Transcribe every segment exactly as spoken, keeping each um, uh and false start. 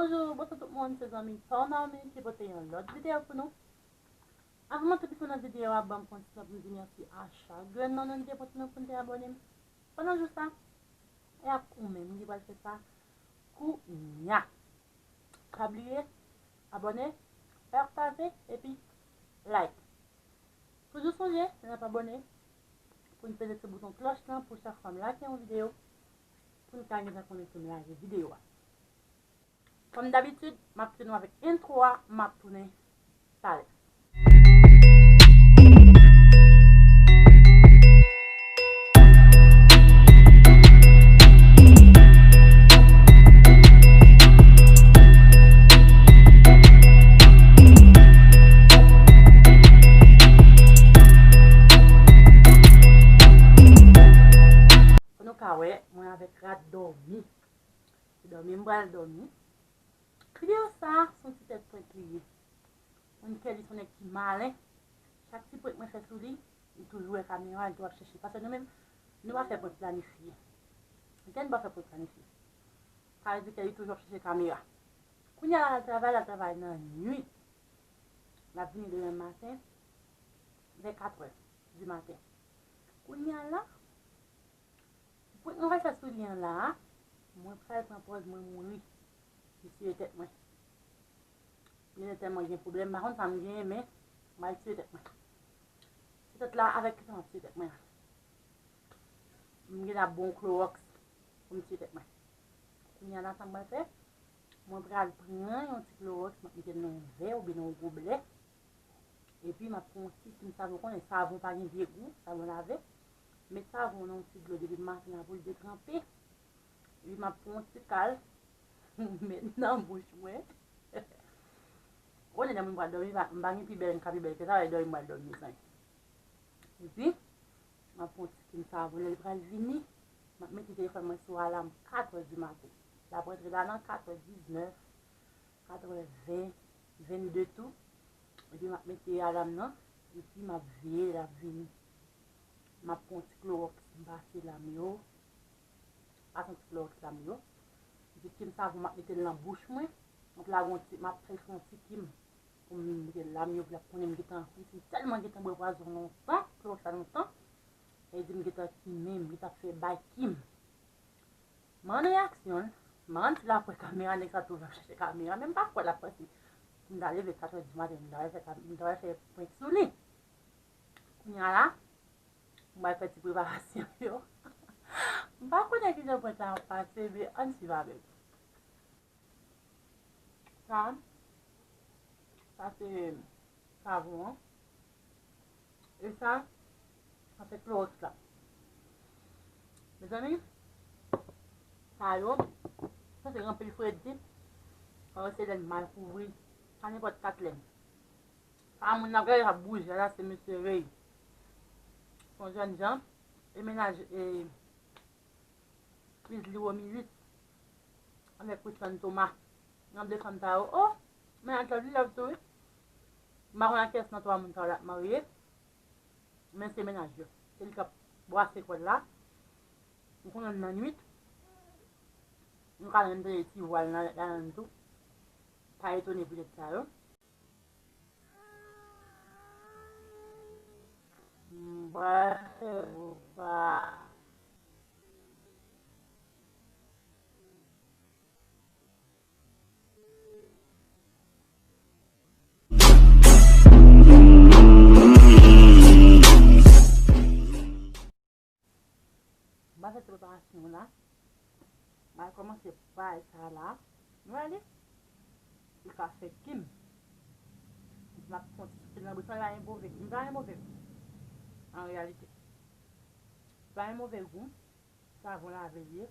Bonjou, bonswa tout moun, se zanmi pa w Naomi ki pote yon lòt videyo pou nou. Avan m antre pifon nan videyo a, ban m pran ti tan pou m di mèsi a chak grenn nan nou ki te pote nou pou n te abòne m. Pandan jou sa, e ak ou menm ki pral fè sa kounya. Pa bliye abòne, pataje epi like. Toujou sonje, lè n ap abòne, pou n peze sou bouton klòch lan pou chak fwa m lage yon videyo, pou n ka gentan konnen ke m lage videyo a. Kòm dabitid, m ap kite nou avèk entwo a, m ap tounen talè. Pou nou ka wè, mwen avèk rad dòmi. Se dòmi m pral dòmi. Videyo sa a, se yon ti tèt prank li ye. Moun kè li se yon nèg ki malen. Chak ti prank mwen fè sou li, li toujou wè kamera, li toujou ap chèche. Paske nou menm, nou pa fè prank planifye. Oke, nou pa fè prank planifye. Sa vle di ke li toujou ap chèche kamera. Kounye a la, l al travay, l al travay nan nuit. L ap vini demen maten, vè katrè di maten. Kounye a la, prank mwen pral fè sou li an la a, mwen pral pran pòz mwen mouri. M tiye tèt mwen. Gen lè tèlman gen pwoblèm, m pa konn sa m genyen, men m pral tiye tèt mwen. Tiye tèt la, avèk kisa m ap tiye tèt mwen la? M gen ap bon klowòks pou m tiye tèt mwen. Kounye a la, sa m pral fè? Mwen pral pran yon ti klowòks, m ap mete l nan yon vè oubyen nan yon goblè. Epi m ap pran yon ti, ti savon, ou konnen savon pa gen vye gou, savon lave. Met savon nan yon ti dlo depi maten an pou l detranpe. Epi m ap pran yon ti kal, met nan bouch mwen. Ou konnen lè moun pral dòmi, m pa, m pa gen pi bèl, m ka pi bèl ke sa, lè dòmi m pral dòmi, mezanmi. Epi, m ap pran yon ti krim savon, lè l pral vini, m ap mete telefòn mwen sou alam katrè di maten. L ap rantre la nan katrè diznèf, katrè ven, vennde tou. Epi m ap mete alam nan, epi m ap veye l ap vini. M ap pran yon ti klowòks, m pase lam yo, pase yon ti klowòks lam yo. Epi krim savon, m ap mete l nan bouch mwen. M ap lage yon ti, m ap fè l fè yon ti kim. Pou m mete lam yo, pou l ap konnen m gentan, m tèlman gentan bwè pwazon lontan, klowòks la lontan. Sa vle di m gentan kimen, m gentan fè bay kim. M ann reyaksyon l, m ann si l ap wè kamera, nèg sa toujou ap chèche kamera, men m pa kwè l ap panse m ta leve katrè di maten, m ta al fè, m ta al fè prank sou li. Kounye a la, m pral fè ti preparasyon yo. M pa konnen kijan prank la ap pase, men ann swiv avè m. Sa, sa se savon an. E sa, sa se klowòks la. Mezanmi, sa yo, sa se anpil fredi. Sa yo se lèn mal kouvri. Pa nenpòt kat lèn. Sa moun nan gade ap bouje la, se mesye Ray. Se yon jèn jan, e mennaj, e Rizli Romilis avèk Christian Thomas. Nan de fanm sa yo, o, mennaj la li love tou wi. M pa konn ak kiyès nan twa moun sa yo l ap marye, men se mennaj yo. Se li k ap bwase kòd la. M konnen l nan nuit. M ka rantre ti vwal nan ladan l tou. Pa etone pou nèg sa yo. M pral fè ou pa. M pral fè ti preparasyon la. M pral kòmanse bay sa la. Nou wè li? Li ka fè kim. M ap fè yon ti soufle nan bouch mwen, li pa gen move, li pa gen move gou. An reyalite, li pa gen move gou. Savon lave l ye.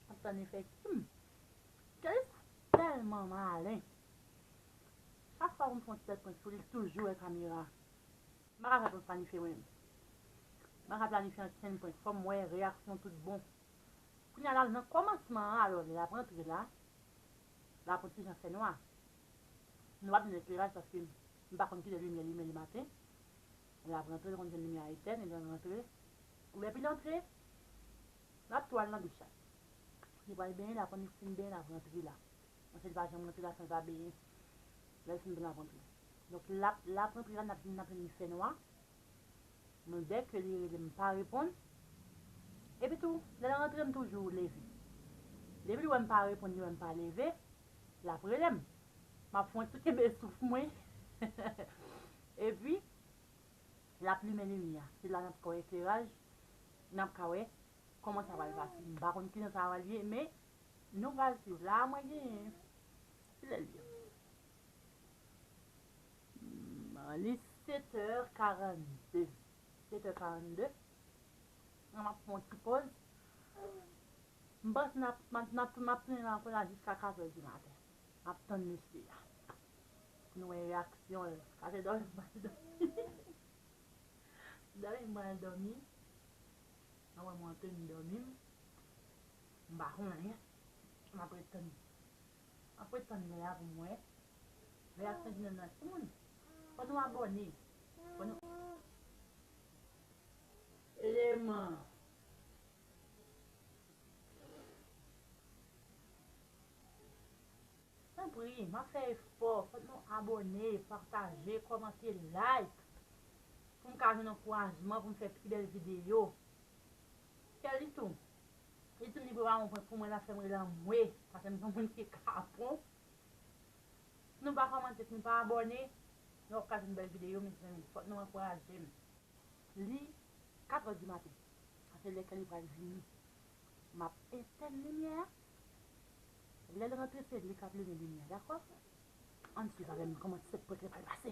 M ap tann li fè kim. Kè li tèlman malen. Chak fwa pou m fè yon ti tèt prank sou li, li toujou wè kamera. M pa ka fè prank planifye mwen menm. M pa ka planifye ankenn prank. Fò m wè reyaksyon tout bon. Kounye a la, nan kòmansman an, alò, lè l ap rantre la, l ap rantre jan fènwa. Nou p ap jwenn ekleraj paske m pa konn kilè limyè limen le maten. Lè l ap rantre, l konn jwenn limyè a etèn, epi lè l rantre, lè epi l antre, l ap tou al nan douch la. Li pral benyen, l ap konn li fin benyen, l ap rantre la. Paske li pa janm rantre la san l pa benyen. Lè l fin benyen, l ap rantre. Donk, l ap, l ap rantre la, n ap vin, n ap vin fè nwa. Mwen, dèke li rele m, m pa reponn. Epi tou, lè l rantre, m toujou leve. Depi l wè m pa reponn, li wè m pa leve, l ap rele m. M ap fè yon ti kenbe souf mwen. Epi, l ap limen limyè a. Se la n ap ka wè ekleraj, n ap ka wè kòman sa pral pase. M pa konn kijan sa pral ye, men nou pral swiv. La a, mwen genyen, kilè l ye? Hmm, li sèt è karannde. Sèt è karannde. An, m ap fè yon ti pòz. M panse n ap, n ap, n ap, n ap tounen nan kola jiska katrè di maten. M ap tann mesye a. Pou nou wè reyaksyon l. Paske dòmi m pral dòmi. Dòmi m pral dòmi. An, wè mwen antre m dòmi m. M pa konn anyen. M ap ret tann. M ap ret tann lè a pou m wè. Reyaksyon jenòm nan. Timoun, fò nou abòne. Fò nou. Eleman. Tanpri, m ap fè efò. Fòk nou abòne, pataje, kòmante, like. Pou m ka jwenn ankourajman, pou m fè pi bèl videyo. Kè li tou. Li di m li prepare yon prank pou mwen, l ap fè m rele anmwe. Paske m se yon moun ki kapon. Si nou pa kòmante, si nou pa abòne, nou p ap ka jwenn bèl videyo, mezanmi. Fòk nou ankouraje m. Li katrè di maten. Sa se lè ke li pral vini. M ap etèn limyè a. Lè l rantre, se li k ap limen limyè a, dakò? Ann swiv avè m kòman ti sèt prank la pral pase.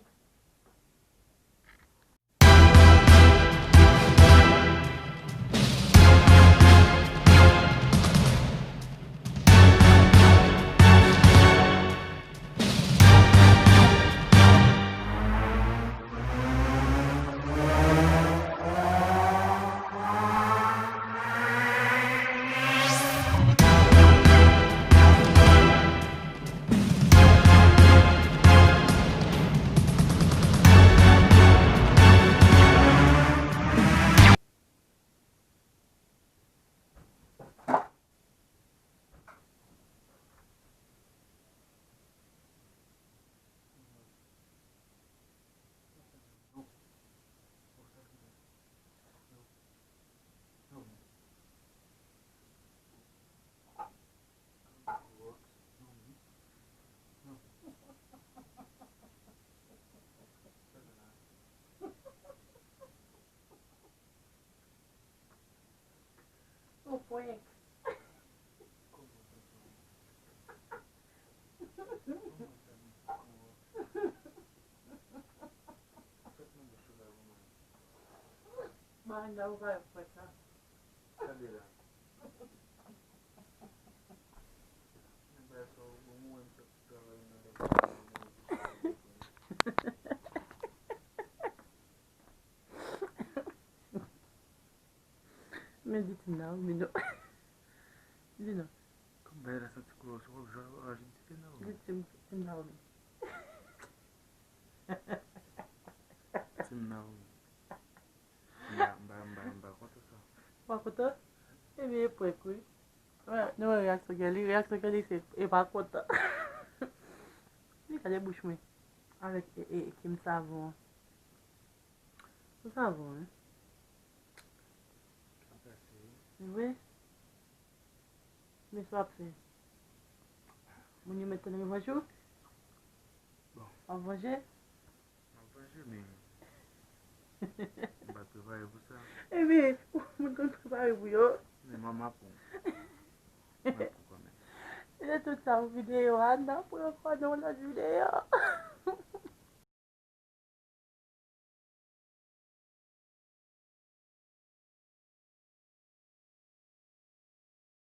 Yon prank. Bagay la ou pa fè sa. Gade la. Nèg bagay sa ou bon, mwen m sot travay nan lè. Men di ti m nan, men non. Di non. Kòm bagay la santi kou w ap jwe anrejistre nan. Di ti m, ti m nan, men. Ti m nan, men. M pa, m pa, m pa, m pa kontan sa. Ou pa kontan? Ebyen, e prank, wi. Wè, nou wè reyaksyon Kelly. Reyaksyon Kelly, se, e pa kontan. Li gade bouch mwen. Avèk, e, e, e, krèm savon an. Ou savon, wi. Wi. Men sa w ap fè? Moun yo mèt tann revanj ou? Bon. W ap vanje? M ap vanje, men m pa t prepare pou sa. Ebyen, moun konn prepare pou yo. Men manman pou. Mwen pou kanmenm. Se tout sa pou videyo a, n ap pran ankò nan yon lòt videyo.